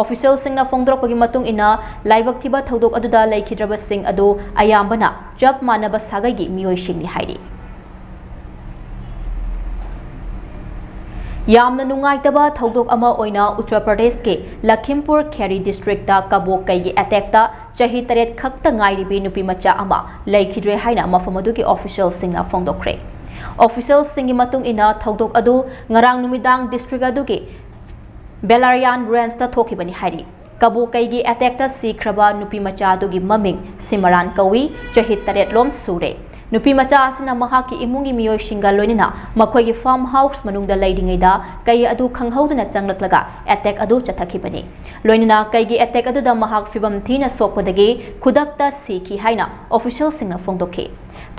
Officialꯁꯤꯡꯅ ꯐꯣꯡꯗꯣꯔꯛꯄꯒꯤ ꯃꯇꯨꯡ ꯏꯟꯅ, ꯂꯥꯏꯕꯛ ꯊꯤꯕ ꯊꯧꯗꯣꯛ ꯑꯗꯨꯗ ꯂꯩꯈꯤꯗ꯭ꯔꯕꯁꯤꯡ ꯑꯗꯨ ꯑꯌꯥꯝꯕꯅ ꯆꯞ ꯃꯥꯟꯅꯕ ꯁꯥꯒꯩꯒꯤ ꯃꯤꯑꯣꯏꯁꯤꯡꯅꯤ ꯍꯥꯏꯔꯤ꯫ ꯌꯥꯝꯅ ꯅꯨꯡꯉꯥꯏꯇꯕ ꯊꯧꯗꯣꯛ ꯑꯃ ꯑꯣꯏꯅ ꯎꯠꯇꯔ ꯄ꯭ꯔꯗꯦꯁꯀꯤ ꯂꯈꯤꯝꯄꯨꯔ ꯈꯦꯔꯤ districtꯇ ꯀꯕꯣꯀꯩꯒꯤ attackꯇ ꯆꯍꯤ ꯇꯔꯦꯠ ꯈꯛꯇ ꯉꯥꯏꯔꯤꯕꯤ ꯅꯨꯄꯤ ꯃꯆꯥ ꯑꯃ ꯂꯩꯈꯤꯗ꯭ꯔꯦ ꯍꯥꯏꯅ ꯃꯐꯝ ꯑꯗꯨꯒꯤ officialꯁꯤꯡꯅ ꯐꯣꯡꯗꯣꯛꯈ꯭ꯔꯦ꯫ Officialꯁꯤꯡꯒꯤ ꯃꯇꯨꯡ ꯏꯟꯅ, ꯊꯧꯗꯣꯛ ꯑꯗꯨ ꯉꯔꯥꯡ ꯅꯨꯃꯤꯗꯥꯡ district ꯑꯗꯨꯒꯤ Belarian Rangeꯇ ꯊꯣꯛꯈꯤꯕꯅꯤ ꯍꯥꯏꯔꯤ꯫ ꯀꯕꯣꯀꯩꯒꯤ attackꯇ ꯁꯤꯈ꯭ꯔꯕ ꯅꯨꯄꯤ ꯃꯆꯥ ꯑꯗꯨꯒꯤ ꯃꯃꯤꯡ ꯁꯤꯃꯔꯥꯟ ꯀꯧꯏ, ꯆꯍꯤ ꯇꯔꯦꯠ ꯂꯣꯝ ꯁꯨꯔꯦ꯫ ꯅꯨꯄꯤ ꯃꯆꯥ ꯑꯁꯤꯅ ꯃꯍꯥꯛꯀꯤ ꯏꯃꯨꯡꯒꯤ ꯃꯤꯑꯣꯏꯁꯤꯡꯒ ꯂꯣꯏꯅꯅ ꯃꯈꯣꯏꯒꯤ farm house ꯃꯅꯨꯡꯗ ꯂꯩꯔꯤꯉꯩꯗ ꯀꯩ ꯑꯗꯨ ꯈꯪꯍꯧꯗꯅ ꯆꯪꯂꯛꯂꯒ attack ꯑꯗꯨ ꯆꯠꯊꯈꯤꯕꯅꯤ꯫ ꯂꯣꯏꯅꯅ ꯀꯩꯒꯤ attack ꯑꯗꯨꯗ ꯃꯍꯥꯛ ꯐꯤꯕꯝ ꯊꯤꯅ ꯁꯣꯛꯄꯗꯒꯤ ꯈꯨꯗꯛꯇ ꯁꯤꯈꯤ ꯍꯥꯏꯅ officialꯁꯤꯡꯅ ꯐꯣꯡꯗꯣꯛꯈꯤ꯫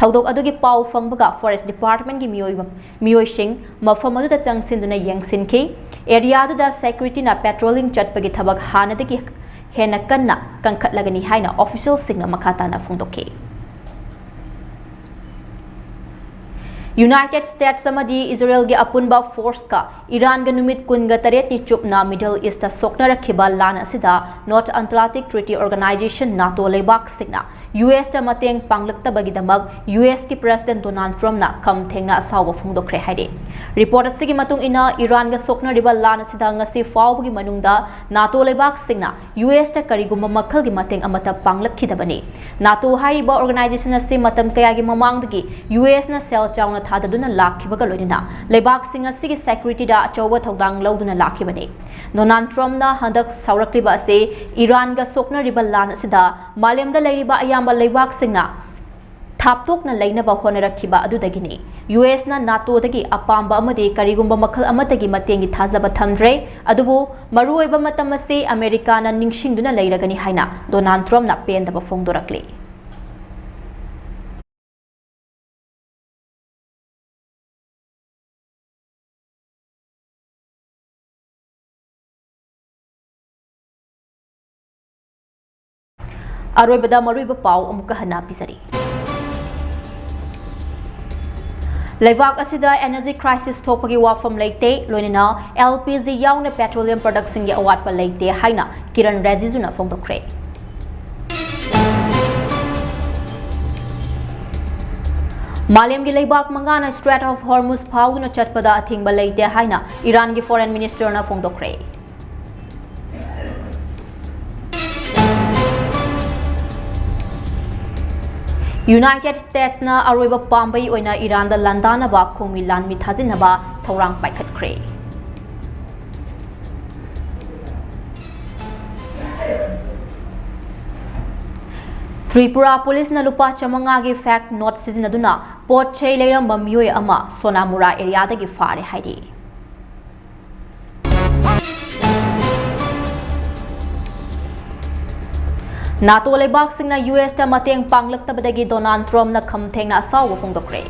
ꯊꯧꯗꯣꯛ ꯑꯗꯨꯒꯤ ꯄꯥꯎ ꯐꯪꯕꯒ forest departmentꯀꯤ ꯃꯤꯑꯣꯏ, ꯃꯤꯑꯣꯏꯁꯤꯡ ꯃꯐꯝ ꯑꯗꯨꯗ ꯆꯪꯁꯤꯟꯗꯨꯅ ꯌꯦꯡꯁꯤꯟꯈꯤ꯫ Area ꯑꯗꯨꯗ securityꯅ patrolling ꯆꯠꯄꯒꯤ ꯊꯕꯛ ꯍꯥꯟꯅꯗꯒꯤ ꯍꯦꯟꯅ ꯀꯟꯅ ꯀꯟꯈꯠꯂꯒꯅꯤ ꯍꯥꯏꯅ officialꯁꯤꯡꯅ ꯃꯈꯥ ꯇꯥꯅ ꯐꯣꯡꯗꯣꯛꯈꯤ꯫ United States ꯑꯃꯗꯤ ꯏꯖꯔꯦꯜꯒꯤ ꯑꯄꯨꯟꯕ forceꯀ ꯏꯔꯥꯟꯒ ꯅꯨꯃꯤꯠ ꯀꯨꯟꯒ ꯇꯔꯦꯠꯅꯤ ꯆꯨꯞꯅ Middle Eastꯇ ꯁꯣꯛꯅꯔꯛꯈꯤꯕ ꯂꯥꯟ ꯑꯁꯤꯗ North Atlantic Treaty Organization, NATO ꯂꯩꯕꯥꯛꯁꯤꯡꯅ USꯇ ꯃꯇꯦꯡ ꯄꯥꯡꯂꯛꯇꯕꯒꯤꯗꯃꯛ USꯀꯤ President Donald Trumpꯅ ꯈꯝ ꯊꯦꯡꯅ ꯑꯁꯥꯎꯕ ꯐꯣꯡꯗꯣꯛꯈ꯭ꯔꯦ ꯍꯥꯏꯔꯤ꯫ Report ꯑꯁꯤꯒꯤ ꯃꯇꯨꯡ ꯏꯟꯅ, ꯏꯔꯥꯟꯒ ꯁꯣꯛꯅꯔꯤꯕ ꯂꯥꯟ ꯑꯁꯤꯗ ꯉꯁꯤ ꯐꯥꯎꯕꯒꯤ ꯃꯅꯨꯡꯗ NATO ꯂꯩꯕꯥꯛꯁꯤꯡꯅ USꯇ ꯀꯔꯤꯒꯨꯝꯕ ꯃꯈꯜꯒꯤ ꯃꯇꯦꯡ ꯑꯃꯠꯇ ꯄꯥꯡꯂꯛꯈꯤꯗꯕꯅꯤ꯫ NATO ꯍꯥꯏꯔꯤꯕ organization ꯑꯁꯤ ꯃꯇꯝ ꯀꯌꯥꯒꯤ ꯃꯃꯥꯡꯗꯒꯤ USꯅ ꯁꯦꯜ ꯆꯥꯎꯅ ꯊꯥꯗꯗꯨꯅ ꯂꯥꯛꯈꯤꯕꯒ ꯂꯣꯏꯅꯅ ꯂꯩꯕꯥꯛꯁꯤꯡ ꯑꯁꯤꯒꯤ securityꯗ ꯑꯆꯧꯕ ꯊꯧꯗꯥꯡ ꯂꯧꯗꯨꯅ ꯂꯥꯛꯈꯤꯕꯅꯤ꯫ Donald Trumpꯅ ꯍꯟꯗꯛ ꯁꯥꯎꯔꯛꯂꯤꯕ ꯑꯁꯤ ꯏꯔꯥꯟꯒ ꯁꯣꯛꯅꯔꯤꯕ ꯂꯥꯟ ꯑꯁꯤꯗ ꯃꯥꯂꯦꯝꯗ ꯂꯩꯔꯤꯕ ꯑꯌꯥꯝꯕ ꯂꯩꯕꯥꯛꯁꯤꯡꯅ ꯊꯥꯞꯇꯣꯛꯅ ꯂꯩꯅꯕ ꯍꯣꯠꯅꯔꯛꯈꯤꯕ ꯑꯗꯨꯗꯒꯤꯅꯤ꯫ USꯅ NATOꯗꯒꯤ ꯑꯄꯥꯝꯕ ꯑꯃꯗꯤ ꯀꯔꯤꯒꯨꯝꯕ ꯃꯈꯜ ꯑꯃꯠꯇꯒꯤ ꯃꯇꯦꯡꯒꯤ ꯊꯥꯖꯕ ꯊꯝꯗ꯭ꯔꯦ, ꯑꯗꯨꯕꯨ ꯃꯔꯨꯑꯣꯏꯕ ꯃꯇꯝ ꯑꯁꯤ ꯑꯃꯦꯔꯤꯀꯥꯅ ꯅꯤꯡꯁꯤꯡꯗꯨꯅ ꯂꯩꯔꯒꯅꯤ ꯍꯥꯏꯅ Donald Trumpꯅ ꯄꯦꯟꯗꯕ ꯐꯣꯡꯗꯣꯔꯛꯂꯤ꯫ ꯑꯔꯣꯏꯕꯗ ꯃꯔꯨꯑꯣꯏꯕ ꯄꯥꯎ ꯑꯃꯨꯛꯀ ꯍꯟꯅ ꯄꯤꯖꯔꯤ꯫ ꯂꯩꯕꯥꯛ ꯑꯁꯤꯗ energy crisis ꯊꯣꯛꯄꯒꯤ ꯋꯥꯐꯝ ꯂꯩꯇꯦ, ꯂꯣꯏꯅꯅ LPG ꯌꯥꯎꯅ petroleum productꯁꯤꯡꯒꯤ ꯑꯋꯥꯠꯄ ꯂꯩꯇꯦ ꯍꯥꯏꯅ ꯀꯤꯔꯟ ꯔꯤꯖꯤꯖꯨꯅ ꯐꯣꯡꯗꯣꯛꯈ꯭ꯔꯦ꯫ ꯃꯥꯂꯦꯝꯒꯤ ꯂꯩꯕꯥꯛ ꯃꯉꯥꯅ Strait of Hormuz ꯐꯥꯎꯗꯨꯅ ꯆꯠꯄꯗ ꯑꯊꯤꯡꯕ ꯂꯩꯇꯦ ꯍꯥꯏꯅ ꯏꯔꯥꯟꯒꯤ Foreign Ministerꯅ ꯐꯣꯡꯗꯣꯛꯈ꯭ꯔꯦ꯫ United Statesꯅ ꯑꯔꯣꯏꯕ ꯄꯥꯝꯕꯩ ꯑꯣꯏꯅ ꯏꯔꯥꯟꯗ ꯂꯥꯟꯗꯥꯅꯕ ꯈꯣꯡꯃꯤ ꯂꯥꯟꯃꯤ ꯊꯥꯖꯤꯟꯅꯕ ꯊꯧꯔꯥꯡ ꯄꯥꯏꯈꯠꯈ꯭ꯔꯦ꯫ ꯇ꯭ꯔꯤꯄꯨꯔꯥ ꯄꯨꯂꯤꯁꯅ ꯂꯨꯄꯥ ꯆꯥꯃꯉꯥꯒꯤ ꯐꯦꯛ ꯅꯣꯠ ꯁꯤꯖꯤꯟꯅꯗꯨꯅ ꯄꯣꯠ ꯆꯩ ꯂꯩꯔꯝꯕ ꯃꯤꯑꯣꯏ ꯑꯃ ꯁꯣꯅꯥꯃꯨꯔꯥ ꯑꯦꯔꯤꯌꯥꯗꯒꯤ ꯐꯥꯔꯦ ꯍꯥꯏꯔꯤ꯫ ꯅꯥꯇꯣ ꯂꯩꯕꯥꯛꯁꯤꯡꯅ ꯌꯨ ꯑꯦꯁꯇ ꯃꯇꯦꯡ ꯄꯥꯡꯂꯛꯇꯕꯗꯒꯤ ꯗꯣꯅꯥꯜꯗ ꯇ꯭ꯔꯝꯞꯅ ꯈꯝ ꯊꯦꯡꯅ ꯑꯁꯥꯎꯕ ꯐꯣꯡꯗꯣꯛꯈ꯭ꯔꯦ꯫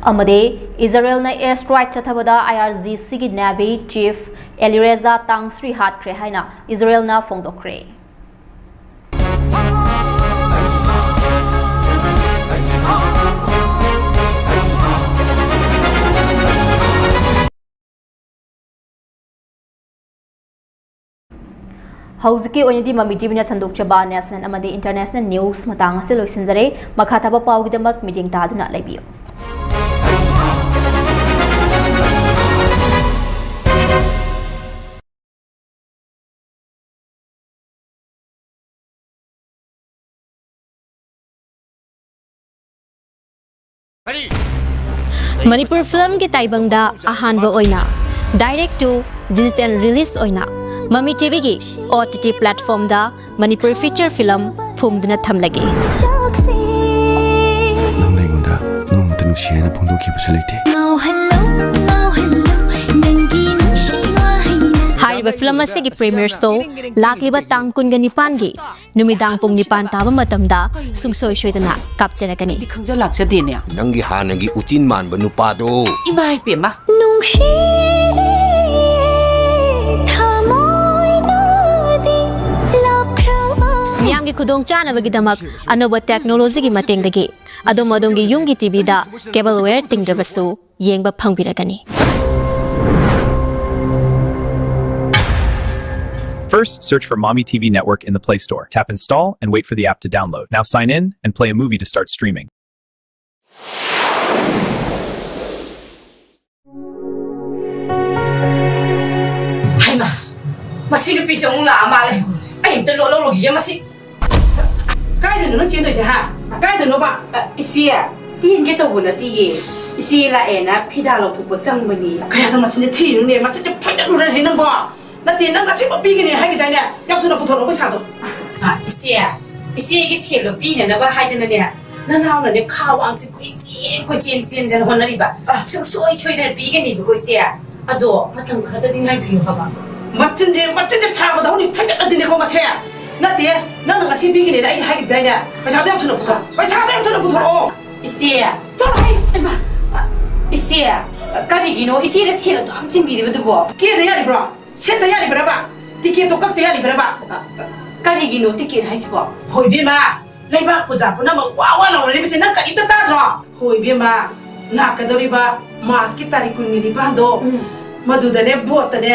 ꯑꯃꯗꯤ ꯏꯖꯔꯦꯜꯅ ꯑꯦꯌꯔ ꯁ꯭ꯇ꯭ꯔꯥꯏꯛ ꯆꯠꯊꯕꯗ ꯑꯥꯏ ꯑꯥꯔ ꯖꯤ ꯁꯤꯒꯤ ꯅꯦꯚꯤ ꯆꯤꯐ ꯑꯦꯂꯤꯔꯦꯖꯥ ꯇꯥꯡꯁ꯭ꯔꯤ ꯍꯥꯠꯈ꯭ꯔꯦ ꯍꯥꯏꯅ ꯏꯖꯔꯦꯜꯅ ꯐꯣꯡꯗꯣꯛꯈ꯭ꯔꯦ꯫ ꯍꯧꯖꯤꯛꯀꯤ ꯑꯣꯏꯅꯗꯤ ꯃꯃꯤ ꯇꯤꯚꯤꯅ ꯁꯟꯗꯣꯛꯆꯕ ꯅꯦꯁꯅꯦꯜ ꯑꯃꯗꯤ ꯏꯟꯇꯔꯅꯦꯁꯅꯦꯜ ꯅ꯭ꯌꯨꯁ ꯃꯇꯥꯡ ꯑꯁꯤ ꯂꯣꯏꯁꯤꯟꯖꯔꯦ꯫ ꯃꯈꯥ ꯇꯥꯕ ꯄꯥꯎꯒꯤꯗꯃꯛ ꯃꯤꯠꯌꯦꯡ ꯇꯥꯗꯨꯅ ꯂꯩꯕꯤꯌꯨ꯫ ꯃꯅꯤꯄꯨꯔ ꯐꯤꯂꯝꯒꯤ ꯇꯥꯏꯕꯪꯗ ꯑꯍꯥꯟꯕ ꯑꯣꯏꯅ direct to digital release ꯑꯣꯏꯅ ꯃꯃꯤ ꯇꯤꯚꯤꯒꯤ ꯑꯣ ꯇꯤ ꯇꯤ ꯄ꯭ꯂꯦꯠꯐꯣꯝꯗ ꯃꯅꯤꯄꯨꯔ ꯐꯤꯆꯔ ꯐꯤꯂꯝ ꯐꯨꯝꯗꯨꯅ ꯊꯝꯂꯒꯦ꯫ ꯅꯪꯅ ꯑꯩꯉꯣꯟꯗ ꯅꯣꯡꯃꯇ ꯅꯨꯡꯁꯤ ꯍꯥꯏꯅ ꯐꯣꯡꯗꯣꯛꯈꯤꯕꯁꯨ ꯂꯩꯇꯦ꯫ ꯍꯥꯏꯔꯤꯕ ꯐꯤꯂꯝ ꯑꯁꯤꯒꯤ premiere show ꯂꯥꯛꯂꯤꯕ ꯇꯥꯡ ꯀꯨꯟꯒ ꯅꯤꯄꯥꯟꯒꯤ ꯅꯨꯃꯤꯗꯥꯡ ꯄꯨꯡ ꯅꯤꯄꯥꯟ ꯇꯥꯕ ꯃꯇꯝꯗ ꯁꯨꯡꯁꯣꯏ ꯁꯣꯏꯗꯅ ꯀꯥꯞꯆꯔꯛꯀꯅꯤ꯫ ꯈꯪꯖ ꯂꯥꯛꯆꯗꯦꯅꯦ꯫ ꯅꯪꯒꯤ ꯍꯥꯟꯅꯒꯤ ꯎꯆꯤꯟ ꯃꯥꯟꯕ ꯅꯨꯄꯥꯗꯣ꯫ ꯏꯃꯥ ꯏꯄꯦꯝꯃ꯫ ꯅꯨꯡꯁꯤꯔꯦ ꯊꯃꯣꯏꯅꯗꯤ ꯂꯥꯛꯈ꯭ꯔꯕ꯫ ꯃꯤꯌꯥꯝꯒꯤ ꯈꯨꯗꯣꯡ ꯆꯥꯅꯕꯒꯤꯗꯃꯛ ꯑꯅꯧꯕ technologyꯒꯤ ꯃꯇꯦꯡꯗꯒꯤ ꯑꯗꯣꯝ ꯑꯗꯣꯝꯒꯤ ꯌꯨꯝꯒꯤ ꯇꯤꯚꯤꯗ cable wire ꯇꯤꯡꯗ꯭ꯔꯕꯁꯨ ꯌꯦꯡꯕ ꯐꯪꯕꯤꯔꯒꯅꯤ꯫ First, search for Mommy T V Network in the Play Store. Tap install and wait for the app to download. Now sign in and play a movie to start streaming. ꯍꯩꯃꯥ, ꯃꯁꯤ ꯅꯨꯄꯤꯁꯦ ꯑꯃꯨꯛ ꯂꯥꯛꯑ ꯃꯥꯜꯂꯦ꯫ ꯑꯩ ꯑꯝꯇ load ꯂꯧꯔꯨꯈꯤꯒꯦ ꯃꯁꯤ꯫ ꯀꯥꯏꯗꯅꯣ ꯅꯪ ꯆꯦꯟꯗꯣꯏꯁꯦ, ꯍꯥ? ꯀꯥꯏꯗꯅꯣꯕ? ꯑ, ꯏꯆꯦ, ꯆꯦꯟꯒꯦ ꯇꯧꯕ ꯅꯠꯇꯦꯌꯦ꯫ ꯏꯆꯦ ꯂꯥꯛꯑꯦꯅ ꯐꯤꯗꯥ ꯂꯧꯊꯣꯛꯄ ꯆꯪꯕꯅꯤ꯫ ꯀꯌꯥꯗ ꯃꯆꯤꯟꯁꯦ ꯊꯤꯔꯨꯅꯦ? ꯃꯆꯤꯟꯁꯦ ꯐꯨꯗꯠꯂꯨꯔꯅꯤ ꯅꯪꯕꯣ꯫ ꯅꯠꯇꯦ, ꯅꯪ ꯑꯁꯤꯃꯛ ꯄꯤꯒꯅꯤ ꯍꯥꯏꯈꯤꯗꯥꯏꯅꯦ? ꯌꯥꯝ ꯊꯨꯅ ꯄꯨꯊꯣꯔꯛꯑꯣ ꯄꯩꯁꯥꯗꯣ꯫ ꯑ, ꯏꯆꯦ, ꯏꯆꯦꯒꯤ ꯁꯦꯜꯗꯣ ꯄꯤꯅꯅꯕ ꯍꯥꯏꯗꯅꯅꯦ, ꯅꯅꯥꯎꯅꯅꯦ ꯈꯥ ꯋꯥꯡꯁꯦ ꯀꯣꯏꯆꯦꯟ ꯀꯣꯏꯆꯦꯟ ꯆꯦꯟꯗꯅ ꯍꯣꯠꯅꯔꯤꯕ꯫ ꯑ꯫ ꯁꯨꯡꯁꯣꯏ ꯁꯣꯏꯗꯅ ꯄꯤꯒꯅꯤꯕꯀꯣ ꯏꯆꯦ꯫ ꯑꯗꯣ ꯃꯇꯝ ꯈꯔꯗꯗꯤ ꯉꯥꯏꯕꯤꯌꯨ ꯍꯥꯏꯕ꯫ ꯃꯆꯤꯟꯁꯦ, ꯃꯆꯤꯟꯁꯦ ꯊꯥꯕꯗ ꯍꯧꯅꯤ ꯐꯨꯗꯠꯂꯗꯤꯅꯦꯀꯣ ꯃꯁꯦ꯫ ꯅꯠꯇꯦ, ꯅꯪꯅ ꯉꯁꯤ ꯄꯤꯒꯅꯤꯅ ꯑꯩ ꯍꯥꯏꯈꯤꯗꯥꯏꯅꯦ? ꯄꯩꯁꯥꯗꯣ ꯌꯥꯝ ꯊꯨꯅ ꯄꯨꯊꯣꯔꯛꯑꯣ꯫ ꯄꯩꯁꯥꯗꯣ ꯌꯥꯝ ꯊꯨꯅ ꯄꯨꯊꯣꯔꯛꯑꯣ꯫ ꯏꯆꯦ꯫ ꯆꯠꯂꯣꯍꯦ! ꯏꯃꯥ! ꯏꯆꯦ, ꯀꯔꯤꯒꯤꯅꯣ ꯏꯆꯦꯅ ꯁꯦꯜ ꯑꯗꯨ ꯌꯥꯝ ꯆꯤꯟꯕꯤꯔꯤꯕꯗꯨꯕꯣ? ꯀꯦꯗ ꯌꯥꯔꯤꯕ꯭ꯔꯣ? ꯁꯦꯠꯇ ꯌꯥꯔꯤꯕ꯭ꯔꯕ? ꯇꯤꯀꯦꯠꯇꯣ ꯀꯛꯇ ꯌꯥꯔꯤꯕ꯭ꯔꯕ? ꯀꯔꯤꯒꯤꯅꯣ ꯇꯤꯀꯦꯠ ꯍꯥꯏꯁꯤꯕꯣ? ꯍꯣꯏ ꯏꯕꯦꯝꯃ, ꯂꯩꯕꯥꯛ ꯄ꯭ꯔꯖꯥ ꯄꯨꯝꯅꯃꯛ ꯋꯥ ꯋꯥ ꯂꯥꯎꯅꯔꯤꯕꯁꯦ ꯅꯪ ꯀꯔꯤꯝꯇ ꯇꯥꯗ꯭ꯔꯣ? ꯍꯣꯏ ꯏꯕꯦꯝꯃ, ꯂꯥꯛꯀꯗꯧꯔꯤꯕ ꯃꯥꯔꯁꯀꯤ ꯇꯥꯔꯤꯛ ꯀꯨꯟꯒ ꯅꯤꯄꯥꯟꯗꯣ, ꯎꯝ꯫ ꯃꯗꯨꯗꯅꯦ ꯚꯣꯠꯇꯅꯦ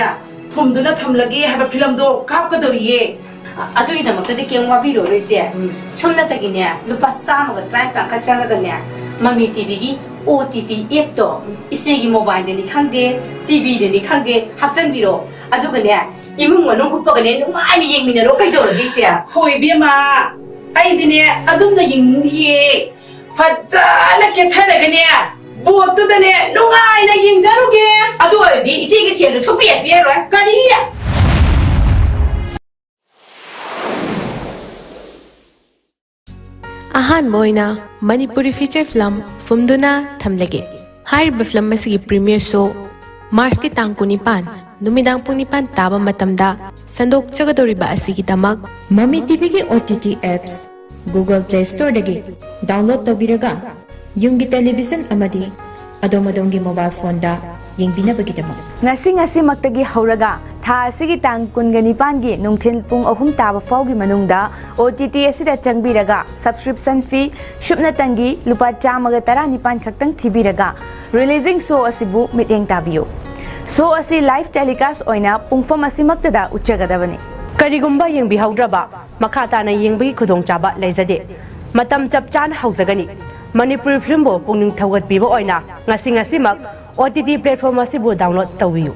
ꯐꯨꯝꯗꯨꯅ ꯊꯝꯂꯒꯦ ꯍꯥꯏꯕ ꯐꯤꯂꯝꯗꯣ ꯀꯥꯞꯀꯗꯧꯔꯤꯌꯦ꯫ ꯑ-, ꯑꯗꯨꯒꯤꯗꯃꯛꯇꯗꯤ ꯀꯩꯝ ꯋꯥꯕꯤꯔꯨꯔꯣꯏꯁꯦ꯫ ꯎꯝ꯫ ꯁꯨꯞꯅꯇꯒꯤꯅꯦ ꯂꯨꯄꯥ ꯆꯥꯝꯃꯒ ꯇꯔꯥꯅꯤꯄꯥꯟ ꯈꯛ ꯆꯪꯉꯒꯅꯦ, ꯃꯃꯤ ꯇꯤꯚꯤꯒꯤ ꯑꯣ ꯇꯤ ꯇꯤ ꯑꯦꯞꯇꯣ ꯏꯆꯦꯒꯤ ꯃꯣꯕꯥꯏꯜꯗꯅꯤ ꯈꯪꯗꯦ, ꯇꯤꯚꯤꯗꯅꯤ ꯈꯪꯗꯦ, ꯍꯥꯞꯆꯤꯟꯕꯤꯔꯣ꯫ ꯑꯗꯨꯒꯅꯦ, ꯏꯃꯨꯡ ꯃꯅꯨꯡ ꯍꯨꯞꯄꯒꯅꯦ ꯅꯨꯡꯉꯥꯏꯅ ꯌꯦꯡꯃꯤꯟꯅꯔꯣ꯫ ꯀꯩꯗꯧꯔꯒꯦ ꯏꯆꯦ? ꯍꯣꯏ ꯏꯕꯦꯝꯃ, ꯑꯩꯗꯤꯅꯦ ꯑꯗꯨꯝꯅ ꯌꯦꯡꯅꯤꯡꯗꯤꯌꯦ꯫ ꯐꯖꯅ ꯀꯦꯊꯔꯒꯅꯦ, ꯚꯣꯠꯇꯨꯗꯅꯦ ꯅꯨꯡꯉꯥꯏꯅ ꯌꯦꯡꯖꯔꯨꯒꯦ꯫ ꯑꯗꯨ ꯑꯣꯏꯔꯗꯤ ꯏꯆꯦꯒꯤ ꯁꯦꯜꯗꯨ ꯁꯨꯡꯄꯤ ꯍꯦꯛ ꯄꯤꯔꯔꯣꯏ꯫ ꯀꯔꯤ? ꯑꯍꯥꯟꯕ ꯑꯣꯏꯅ ꯃꯅꯤꯄꯨꯔꯤ ꯐꯤꯆꯔ ꯐꯤꯂꯝ ꯐꯨꯝꯗꯨꯅ ꯊꯝꯂꯒꯦ꯫ ꯍꯥꯏꯔꯤꯕ ꯐꯤꯂꯝ ꯑꯁꯤꯒꯤ ꯄ꯭ꯔꯤꯃꯤꯌꯔ ꯁꯣ ꯃꯥꯔꯆꯀꯤ ꯇꯥꯡ ꯀꯨꯟꯅꯤꯄꯥꯟ ꯅꯨꯃꯤꯗꯥꯡ ꯄꯨꯡ ꯅꯤꯄꯥꯟ ꯇꯥꯕ ꯃꯇꯝꯗ ꯁꯟꯗꯣꯛꯆꯒꯗꯧꯔꯤꯕ ꯑꯁꯤꯒꯤꯗꯃꯛ ꯃꯃꯤ ꯇꯤꯚꯤꯒꯤ O T T apps Google Play Storeꯗꯒꯤ download ꯇꯧꯕꯤꯔꯒ ꯌꯨꯝꯒꯤ ꯇꯦꯂꯤꯚꯤꯖꯟ ꯑꯃꯗꯤ ꯑꯗꯣꯝ ꯑꯗꯣꯝꯒꯤ ꯃꯣꯕꯥꯏꯜ ꯐꯣꯟꯗ ꯌꯦꯡꯕꯤꯅꯕꯒꯤꯗꯃꯛ꯫ ꯉꯁꯤ ꯉꯁꯤꯃꯛꯇꯒꯤ ꯍꯧꯔꯒ ꯊꯥ ꯑꯁꯤꯒꯤ ꯇꯥꯡ ꯀꯨꯟꯒ ꯅꯤꯄꯥꯟꯒꯤ ꯅꯨꯡꯊꯤꯜ ꯄꯨꯡ ꯑꯍꯨꯝ ꯇꯥꯕ ꯐꯥꯎꯒꯤ ꯃꯅꯨꯡꯗ ꯑꯣ ꯇꯤ ꯇꯤ ꯑꯁꯤꯗ ꯆꯪꯕꯤꯔꯒ subscription fee ꯁꯨꯞꯅꯇꯪꯒꯤ ꯂꯨꯄꯥ ꯆꯥꯝꯃꯒ ꯇꯔꯥꯅꯤꯄꯥꯟ ꯈꯛꯇꯪ ꯊꯤꯕꯤꯔꯒ releasing show ꯑꯁꯤꯕꯨ ꯃꯤꯠꯌꯦꯡ ꯇꯥꯕꯤꯌꯨ꯫ Show ꯑꯁꯤ live telecast ꯑꯣꯏꯅ ꯄꯨꯡꯐꯝ ꯑꯁꯤꯃꯛꯇꯗ ꯎꯠꯆꯒꯗꯕꯅꯤ꯫ ꯀꯔꯤꯒꯨꯝꯕ ꯌꯦꯡꯕꯤꯍꯧꯗ꯭ꯔꯕ, ꯃꯈꯥ ꯇꯥꯅ ꯌꯦꯡꯕꯒꯤ ꯈꯨꯗꯣꯡꯆꯥꯕ ꯂꯩꯖꯗꯦ꯫ ꯃꯇꯝ ꯆꯞ ꯆꯥꯅ ꯍꯧꯖꯒꯅꯤ꯫ ꯃꯅꯤꯄꯨꯔꯤ ꯐꯤꯂꯝꯕꯨ ꯄꯨꯛꯅꯤꯡ ꯊꯧꯒꯠꯄꯤꯕ ꯑꯣꯏꯅ ꯉꯁꯤ ꯉꯁꯤꯃꯛ ꯑꯣ ꯇꯤ ꯇꯤ platform ꯑꯁꯤꯕꯨ download ꯇꯧꯕꯤꯌꯨ꯫